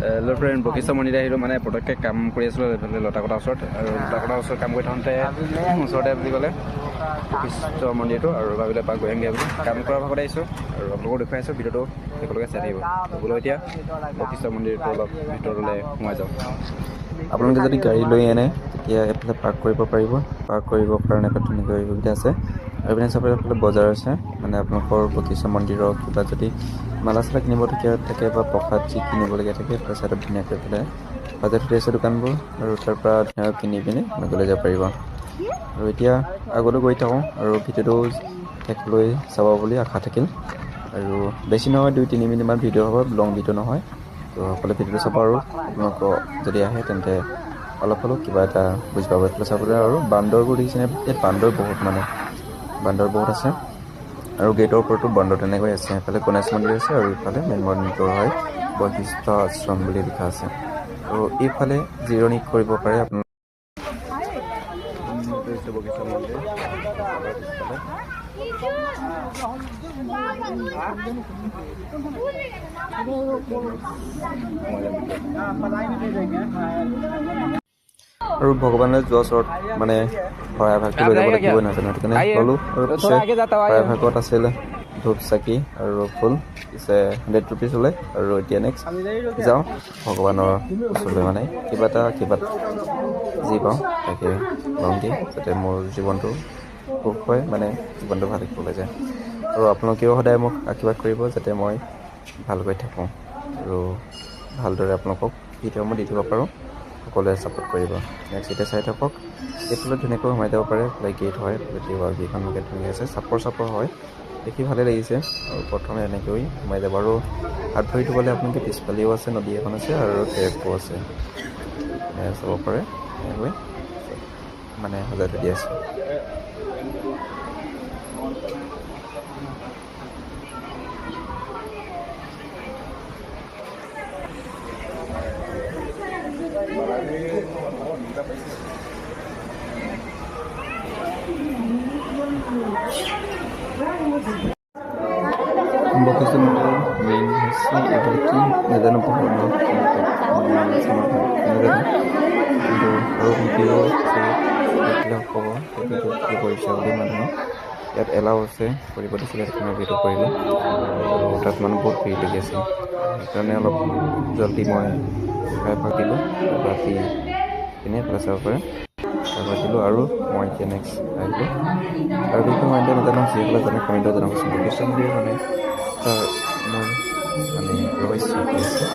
Hello' friend, Vashistha মন্দিৰ আহিলোঁ। মানে পটককৈ কাম কৰি আছিলোঁ এইফালে লতাকটাৰ ওচৰত আৰু লতাকটাৰ ওচৰত কাম কৰি থাকোঁতে ওচৰতে বুলি ক'লে বশিষ্ঠ মন্দিৰটো আৰু ভাবিলে এপাক গৈ আহিমগৈ বুলি কাম কৰাৰ ভাগতে আহিছোঁ আৰু আপোনালোকক দেখুৱাই আছোঁ। ভিডিঅ'টো সকলোকে চাই থাকিব। বোলো এতিয়া বশিষ্ঠ মন্দিৰটো অলপ ভিতৰলৈ সোমাই যাওঁ। আপোনালোকে যদি গাড়ী লৈ আনে, তেতিয়া এইফালে পাৰ্ক কৰিব পাৰিব। পাৰ্ক কৰিবৰ কাৰণে এটা ধুনীয়াকৈ সুবিধা আছে। আৰু এইপিনে চাব, এইফালে বজাৰ আছে। মানে আপোনালোকৰ বশিষ্ঠ মন্দিৰৰ কিবা যদি মালা চালা কিনিবলগীয়া থাকে বা প্ৰসাদ যি কিনিবলগীয়া থাকে, এইফালে চাইডত ধুনীয়াকৈ এইফালে সজাই থৈ আছে দোকানবোৰ আৰু তাৰ পৰা ধুনীয়াকৈ কিনি পিনি আপোনালোকে লৈ যাব পাৰিব। আৰু এতিয়া আগলৈ গৈ থাকোঁ আৰু ভিডিঅ'টো শেষলৈ চাব বুলি আশা থাকিল। আৰু বেছি নহয়, 2-3 মিনিটমান ভিডিঅ' হ'ব, লং ভিডিঅ' নহয়। তো সকলোৱে ভিডিঅ'টো চাব আৰু আপোনালোকৰ যদি আহে, তেন্তে অলপ হ'লেও কিবা এটা বুজি পাব। এইফালে চাবলৈ আৰু বান্দৰবোৰ দেখিছেনে? ইয়াত বান্দৰ বহুত, মানে বান্দৰ বহুত আছে আৰু গেটৰ ওপৰতো বান্দৰ তেনেকৈ আছে। এইফালে গণেশ মন্দিৰ আছে আৰু ইফালে মেইন মন্দিৰটো হয়, বশিষ্ঠ আশ্ৰম বুলি লিখা আছে। আৰু এইফালে জিৰণি কৰিব পাৰে আপোনালোকে। এইটো হৈছে বশিষ্ঠ মন্দিৰ পিছফালে। সোমাই যাম ভিতৰত। আৰু ভগৱানলৈ যোৱা ওচৰত মানে শৰাই ভাগটো লৈ যাব লাগিবই, নহয় জানো? সেইটো কাৰণে ল'লোঁ। আৰু পিছে শৰাই ভাগত আছিলে ধূপ, চাকি আৰু ফুল। পিছে 100 ৰুপিজ হ'লে। আৰু এতিয়া নেক্সট যাওঁ ভগৱানৰ ওচৰলৈ, মানে কিবা এটা কিবা যি পাওঁ তাকে ল'মগৈ, যাতে মোৰ জীৱনটো সুখ হয়, মানে জীৱনটো ভাল থাকিবলৈ যায়। আৰু আপোনালোকেও সদায় মোক আশীৰ্বাদ কৰিব, যাতে মই ভালকৈ থাকোঁ আৰু ভালদৰে আপোনালোকক ভিডিঅ'সমূহ দি থাকিব পাৰোঁ। সকলোৱে ছাপোৰ্ট কৰিব। নেক্সট এতিয়া চাই থাকক, এইফালে ধুনীয়াকৈ সোমাই যাব পাৰে। এইফালে গেট হয়, এইফালে কেইখন গেট ধুনীয়া আছে, চাপৰ চাপৰ হয়, দেখি ভালে লাগিছে। আৰু প্ৰথমে এনেকৈ সোমাই যাব আৰু হাত ভৰি ধুবলৈ আপোনালোকে পিছফালেও আছে, নদী এখন আছে আৰু টেপো আছে, চাব পাৰে। এনেকৈ মানে সজাই থৈ দিয়া আছে। বশিষ্ঠ মন্দিৰৰ মেইন হৈছে এইফালে, কি নাজানো, নাজানো কিন্তু। আৰু ভিডিঅ' দেখিলে ক'ব ভিডিঅ' কি কৰিছে বুলি। মানুহে ইয়াত এলাও আছে, কৰিব দিছিলে, সেইকাৰণে ভিডিঅ' কৰিলোঁ। আৰু তাত মানুহ বহুত ভিৰ লাগি আছে, সেইকাৰণে অলপ জল্দি মই এপাক দিলোঁ। ৰাতি পিনে এইফালে চাব পাৰে, তাৰপৰা দিলোঁ আৰু মই এতিয়া নেক্সট আহিলোঁ। আৰু বিষয়ে মই এতিয়া নাজানো, যিসকলে জানে কমেণ্টত জনাবচোন। বশিষ্ঠ মন্দিৰ মানে তাৰ মূল মানে ৰহস্য কি আছে।